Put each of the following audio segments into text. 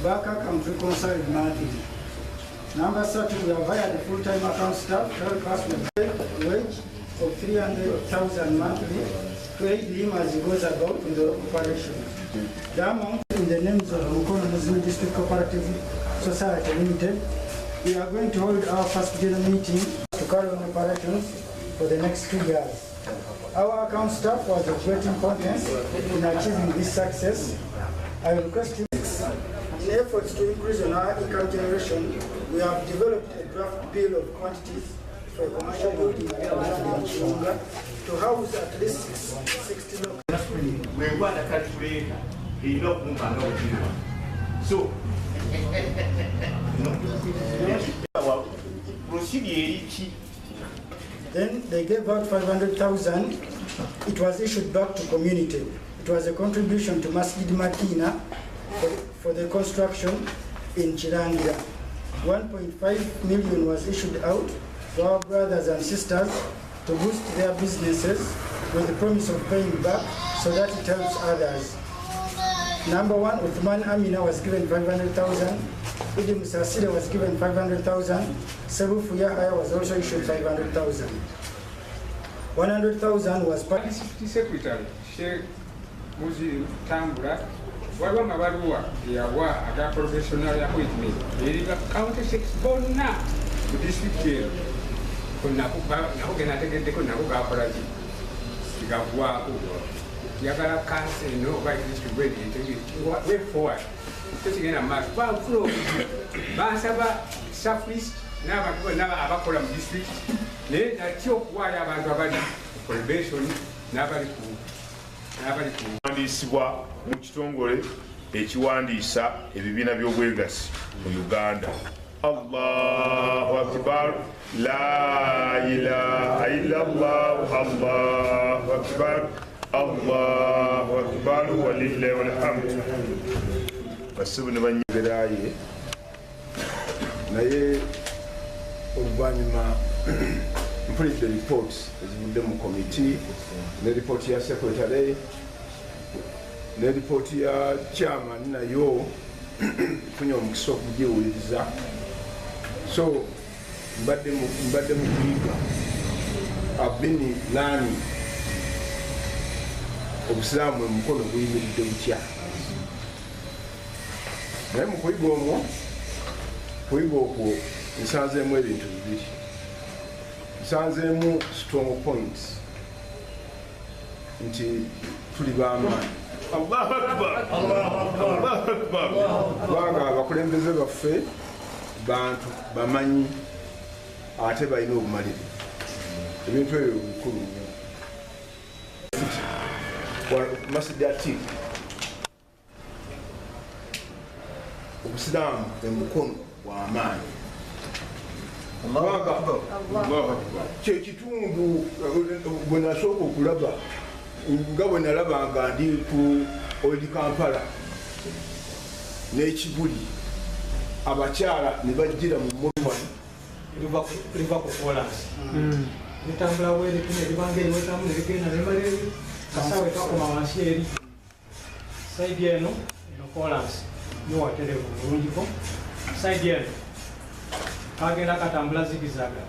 Bank account reconciled monthly. Number 3, we have hired a full-time account staff to help us with wage of 300,000 monthly to aid him as he goes about with the operation. The amount in the names of Mukono Muslim District Cooperative Society Limited. We are going to hold our first general meeting to carry on operations for the next 2 years. Our account staff was of great importance in achieving this success. I request you, in efforts to increase on our income generation, we have developed a draft bill of quantities for a commercial building at Kiyunga to house at least 60 local. Bwengwana calculator erina okumpa nga bwekiriwa. So procedure eriki? Then they gave out 500,000. It was issued back to community. It was a contribution to Masjid Madina for the construction in Chirangira. 1.5 million was issued out to our brothers and sisters to boost their businesses with the promise of paying back so that it helps others. Number 1, Uthman Amina was given 500,000. Idi Musasire was given 500,000. Sebufu Yahaya was also issued 500,000. 100,000 was District Secretary Sheikh Muzi Tambula waliwo amabaluwa geyawa aga provisional appointment eri ba county six bonna mu disitulikiti eno nako genategeddeko nako gakola ki gaggwako. Njagala kansa eno oba district way forward tekigenda mu maaso banfuna obuzibu bansaba staff list n'abantu bonna abakola mu disitulikiti naye nakyo okuwaayo abantu abali ku probation n'abali ku Wandiisibwa mu kitongole ekiwandiisa ebibiina by'obwegassi mu Uganda. Allahu akbar, la ilaha illallah, Allahu akbar, Allahu akbar, walillahi alhamd. Basibu ne banyigeraye naye oluvannyuma mpulidde reports ezivudde mu committee ne report ya secretary ne report ya chairman nayo nfunye omukisa okugiwuliriza. So mbadde mu kuyiga. I've been learning obusiraamu Mukono buyimiridde butya, naye mu kuyiga omwo kuyiga okwo nsanzeemu ebintu bibiri. Nsanzeemu strong points nti tuli b'amaanyi. Allahu akbar, Allahu akbar. Kubanga abakulembeze baffe bantu bamanyi ate balina obumalirivu. Ebintu ebyo bikulu nnyo. Masjid Atiq, obusiraamu Emukono bw'amaanyi. Kyekitundu bwe nasooka okulaba nga bwe nalaba nga ndi ku Old Kampala n'ekibuli abakyala ne bajjira mu mmotoka liva ku kolansi litambula bweretu ne libanga eriwetamu ne ligenda ne limala eri kasawo ekakoma wansi eri sayidi eno eno kolansi yo waterevu bulungiko. Sayidi eno kagenda katambula zigizaga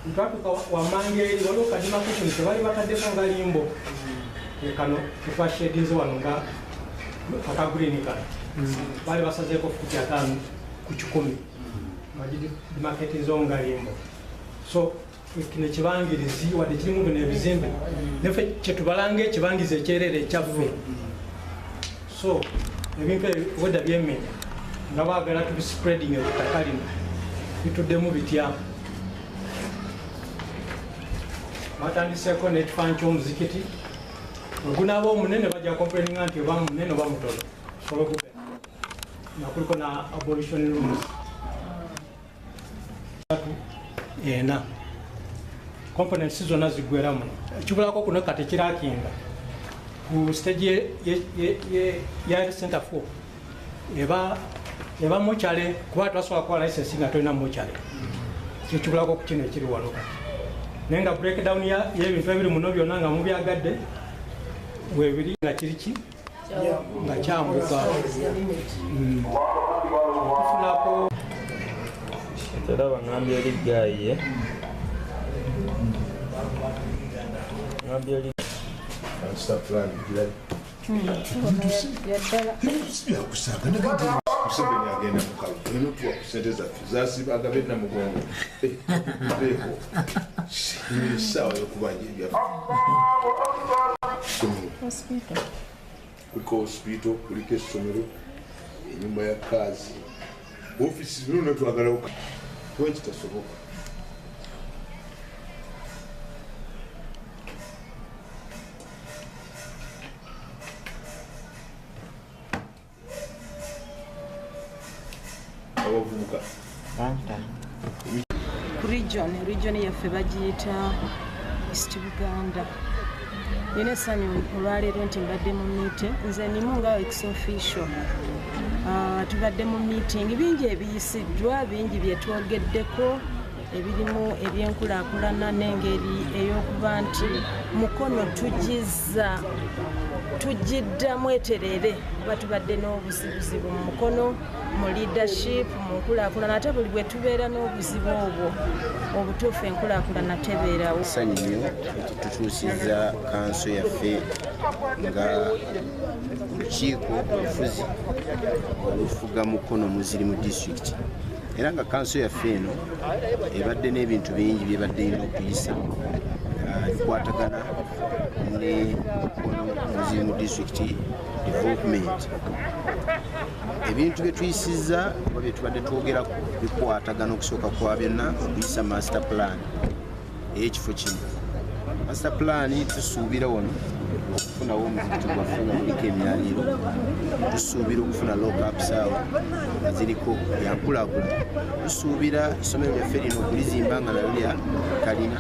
ntwatuka wammanga eri waliwo ka demarcation tebali bataddeko nga limbo kano ketwashedinze wano nga aka green kano bali basazeeko futi 5 ku 100 bagidemarcatinzewo nga limbo. So kino ekibangirizi wadde kirimu bino ebizimbe naffe kyetubalanga ekibangirizi ekyereere ekyaffe. So ebintu ebyo obwedda byemmenya nga baagala tubispreading ku ttaka lino bituddemu bitya. Batandiseeko n'ekifaananyi ky'omuzikiti ogunaaba omunene bajja complaininga nti oba munene oba mutono tusobole nga kuliko na abolition rooms 4 components zonna ziggwera muno. Ekibulako kuno kati kirakinga ku stage ya center 4 eba mochale kuba twasobola kuwa license nga tolina mochale kyekibulako ku kino ekiri wano kati naye nga breakdown y'ebintu ebiri muno byonna nga mubyagadde webiri nga kiri ki Nga kyambuka tufunako era bangambye oli gaye ngambye oli Museveni agenda mu kalulu eno tuwa ku ssente zaffe zasibaga be Namugongo beeko essaawa y'okubanja ebyaffe kuliko hospital, kuliko essomero, ennyumba ya kaazi, ofiisi zino twagalawo kuba kitasoboka. Abavubuka ku region yaffe bagiyita East Buganda. Nina essanyu olwaleero nti mbadde mu meeting, nze nimu nga ex official. Tubadde mu meeting, bingi ebiyisiddwa, bingi bye twogeddeko ebirimu ebyenkulaakulana n'engeri ey'okuba nti Mukono tugiddamu eterere kuba tubadde n'obuzibuzibu mu Mukono, mu leadership, mu nkulaakulana, ate buli bwe tubeera n'obuzibu obwo obutuufu enkulaakulana tebeerawo. Ssanyu nnyo nti tutuusizza kanso yaffe nga olukiiko olufuzi olufuga Mukono Muzirimu disitulikiti, era nga kanso yaffe eno ebadde n'ebintu bingi byebadde erina okuyisa bikwatagana ne Mukono Muzirimu disitulikiti development. Ebintu bye tuyisizza oba bye tubadde twogerako bikwatagana okusooka kwa byonna okuyisa master plan ey'ekifo kino. Master plan tusuubira wano okufunawo omuzikiti gwaffe nga guliko emyaliro, tusuubira okufuna lockups awo nga ziriko byankulaakulana, tusuubira essomero lyaffe lino okulizimba nga nalyo lya kalina,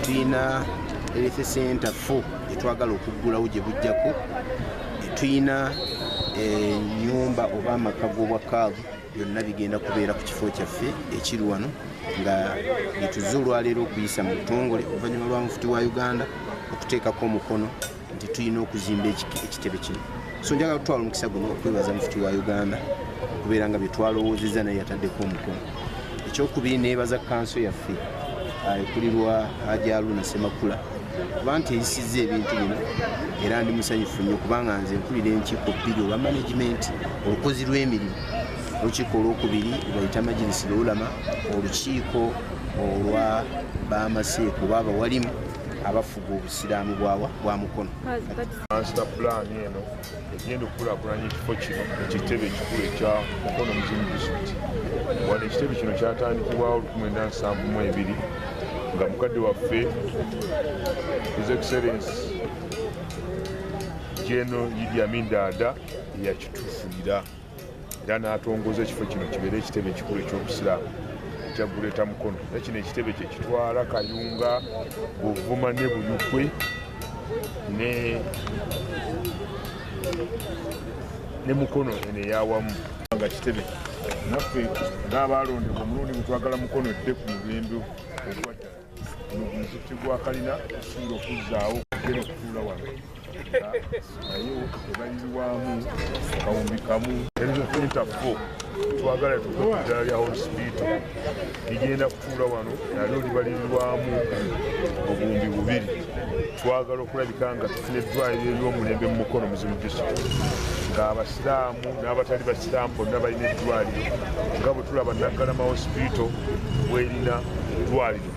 tulina health center 4 gyetwagala okuggulawo gye bujjako, tulina ennyumba oba amaka g'obwakaavu, byonna bigenda kubeera ku kifo kyaffe ekiri wano nga byetuze olwaleero okuyisa mu butongole oluvannyuma lwa mufuti wa Uganda okuteekako omukono nti tulina okuzimba ekitebe kino. So njagala kutwala omukisa guno okwebaza mufuti wa Uganda okubeera nga bye twalowoozezza naye yataddeko omukono. Ekyokubiri neebaza kanso yaffe ekulirwa Haji Haruna Ssemakula kuba nti eyisizza ebintu bino, era ndi musanyufu nnyo kubanga nze nkulira enkiiko bbiri olwa management, olukozi lw'emirimu, olukiiko olwokubiri lwayita Majilisi Ulama, olukiiko olwa bamaseeko oba abawalimu abafuga obusiraamu bwa Mukono. Master plan eno egenda okukulaakulanya ekifo kino ekitebe ekikulu ekya Mukono Muzimu disitulikiti. Wano ekitebe kino kyatandikibwawo 1972 nga mukadde waffe His Excellence General Idi Amin Dada yakitufuulira era n'atongoza ekifo kino kibeere ekitebe ekikulu eky'obusiraamu ekya Greater Mukono. Era kino ekitebe kye kitwala Kayunga, Buvuma ne Buyukwe ne Mukono eno eyawamu nga kitebe. Naffe ng'abaalondebwa omulundi gwe twagala Mukono edde ku mulembe ogwa ddala. Guno omuzikiti gwa kalina tusobola okuzzaawo genda okutuula wano naye ebalirwamu akawumbi kamu. Health center 4 twagala tuke ku ddala lya hospital ligenda kutuula wano nalyo libalirirwamu obuwumbi bubiri. Twagala okulabika nga tufuna eddwaliro ery'omulembe mu Mukono Muzimu disitulikiti ng'abasiraamu n'abatali basiraamu bonna balina eddwaliro nga bwe tulaba Naggalama hospital bwerina eddwaliro,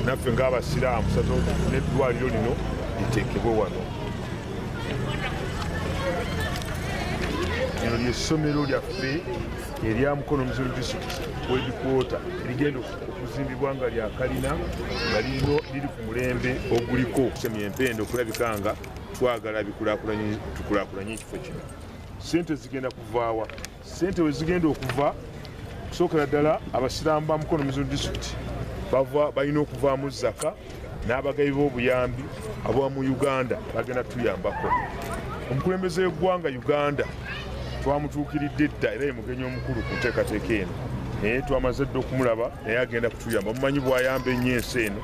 naffe ng'abasiraamu tufune eddwaliro lino liteekebwe wano. Lino ly'essomero lyaffe erya Mukono Muzimu disitulikiti headquarter erigenda okuzimbibwa nga lya kalina nga liri ku mulembe oguliko semya empenda okulabika nga twagala tukulaakulanye ekifo kino. Ssente zigenda kuvaawa? Ssente we zigenda okuva okusookera ddala abasiraamu ba Mukono Muzimu disitulikiti balina okuvaamu zaka n'abagabi b'obuyambi aba mu Uganda bagenda tuyambako. Omukulembeze w'eggwanga Uganda twamutuukiridde dda era ye mugenyi omukulu ku nteekateeka eno, naye twamaze dda okumulaba naye agenda kutuyamba. Mumanyi bw'ayamba ennyo ensi eno,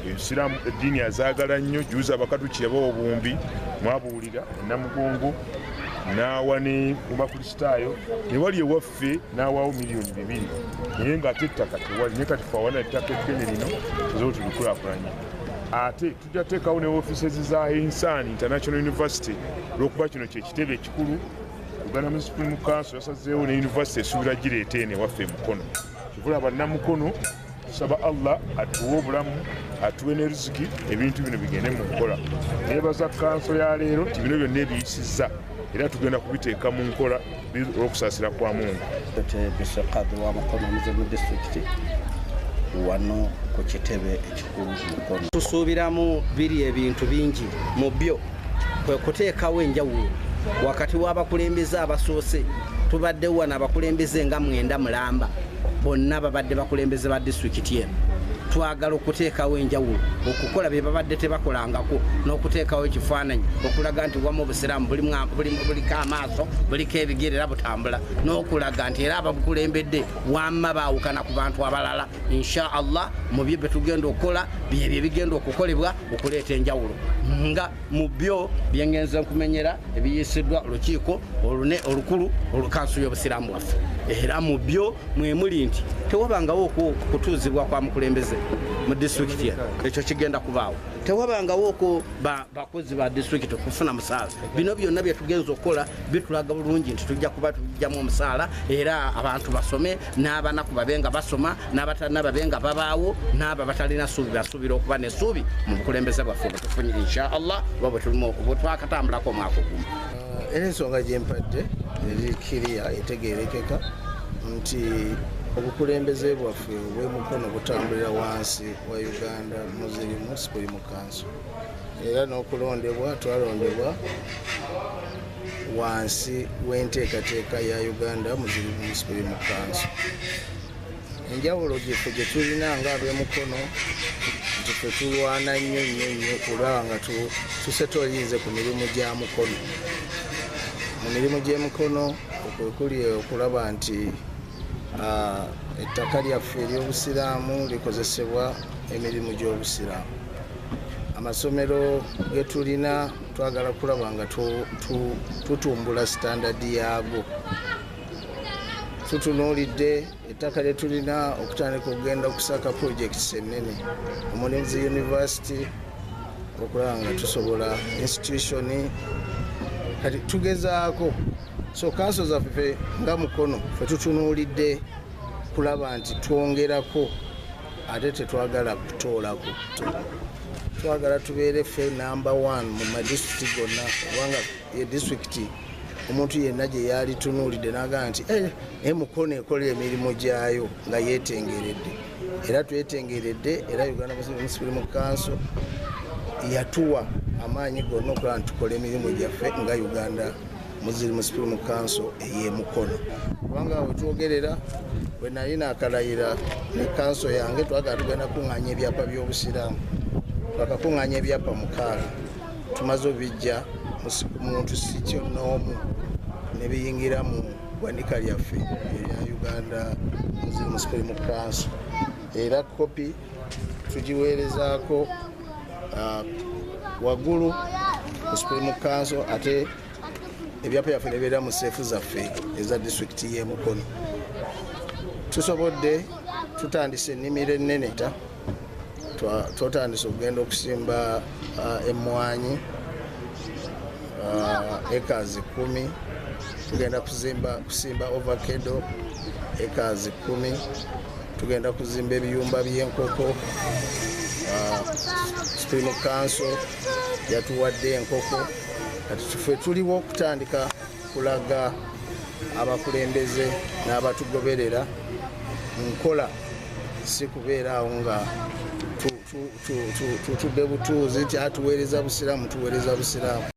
Obusiraamu eddiini azaagala nnyo. Juuzi abakatuki yabawa obuwumbi mwabuwulira e Namugongo, N'awa ne mu Bakristaayo, ne wali ewaffe n'awaawo 2 millioni, naye ng'ate ettaka tewali. Naye kati fe awana ettaka eddene lino, tusobola tulikulaakulanye. Ate tujja teekawo ne offices za Insan International University, olwokuba kino kyekitebe ekikulu. Uganda Muslim Council yasazeewo ne university esuubira gireeta eno ewaffe emukono. Kivula bannamukono, tusaba Allah atuwe obulamu, atuwe ne riziki, ebintu bino bigende mu nkola. Nebaza kanso ya leero ti bino byonna ebiyisizza, era tugenda kubiteeka mu nkola olw'okusaasira kwa Mungu. Bisaqadi wa Mukono Muslim District, wano ku kitebe ekikulu Mukono tusuubiramu biri ebintu bingi. Mu byo kwe kuteekawo enjawulo wakati w'abakulembeze abasoose. Tubadde wano abakulembeze nga 9 mulamba, bonna babadde bakulembeze ba disitulikiti eno. Twagala okuteekawo enjawulo, okukola bye babadde tebakolangako, n'okuteekawo ekifaananyi okulaga nti wamu obusiraamu buliko amaaso, buliko ebigere, era butambula, n'okulaga nti era ababukulembedde wamma baawukana ku bantu abalala. Insha Allah, mu byo bye tugenda okukola byebyo ebigenda okukolebwa okuleeta enjawulo, nga mu byo byengenze nkumenyera ebiyisiddwa olukiiko olune olukulu olukansu y'obusiraamu bwaffe. Era mu byo mwemuli nti tewabangawo kutuuzibwa kwa mukulembeze mu disitulikiti eno, ekyo kigenda kubaawo. Tewabangawo ku bakozi ba disitulikiti okufuna musaala. Bino byonna byetugenza okukola bitulaga bulungi nti tujja kuba tujjamu omusaala, era abantu basome, n'abanaku babe nga basoma, n'abatalina babe nga babaawo, n'abo abatalina ssuubi basuubira okuba n'essuubi mu bukulembeze bwaffe bwetufunye, insha Allah, oba bwetwakatambulako omwaka ogumu. Era ensonga gyempadde eri kiriya, etegerekeka nti obukulembeze bwaffe obw'emukono butambulira wansi wa Uganda Muslim Supreme Council, era n'okulondebwa twalondebwa wansi w'enteekateeka ya Uganda Muslim Supreme Council. Enjawulo gyeffe gye tulina ng'ab'emukono nti ffe tulwana nnyo nnyo nnyo kulaba nga tusetolinze ku mirimu gya Mukono. Mu mirimu gy'emukono okwe kuli okulaba nti ettaka lyaffe ery'obusiraamu likozesebwa emirimu gy'obusiraamu. Amasomero ge tulina twagala kulaba nga tutumbula standard yaago. Tutunuulidde ettaka lye tulina okutandika okugenda okusaka projects ennene omuli university, okulaba nga tusobola institution. Kati tugezaako. So kanso zaffe nga Mukono fe tutunuulidde kulaba nti twongerako, ate tetwagala kutoolako. Twagala tubeere ffe number one mu madisitulikiti gonna, kubanga ye disitulikiti omuntu yenna gye yali tunuulidde n'agamba nti Mukono ekola emirimu gyayo nga yeetengeredde. Era twetengeredde, era Uganda Muslim Supreme Council yatuwa amaanyi gonna okulaba nti tukola emirimu gyaffe nga Uganda Muslim Supreme Council ey'emukono. Kubanga wetwogerera, bwe nali nakalayira ne kanso yange, twagala tugenda kuŋŋaanya ebyapa by'obusiraamu. Twakakuŋŋaanya ebyapa 6, tumaze obijja muntu si kyonnoomu ne biyingira mu ggwanika lyaffe erya Uganda Muslim Supreme Council, era kopi tugiweerezaako waggulu ku Supreme Council, ate ebyapa byaffe nebeera mu seefu zaffe eza disitulikiti y'emukono. Tusobodde, tutandise ennimiro ennene, twatandise okugenda okusimba emmwanyi ekazi 10, tugenda kusimba avocado ekazi 10, tugenda kuzimba ebiyumba by'enkoko. Supreme Council yatuwadde enkoko. Kati tufe tuliwo okutandika kulaga abakulembeze n'abatugoberera nkola, si kubeera awo nga tutudde butuuzi nti atuweereza busiraamu, tuweereza busiraamu.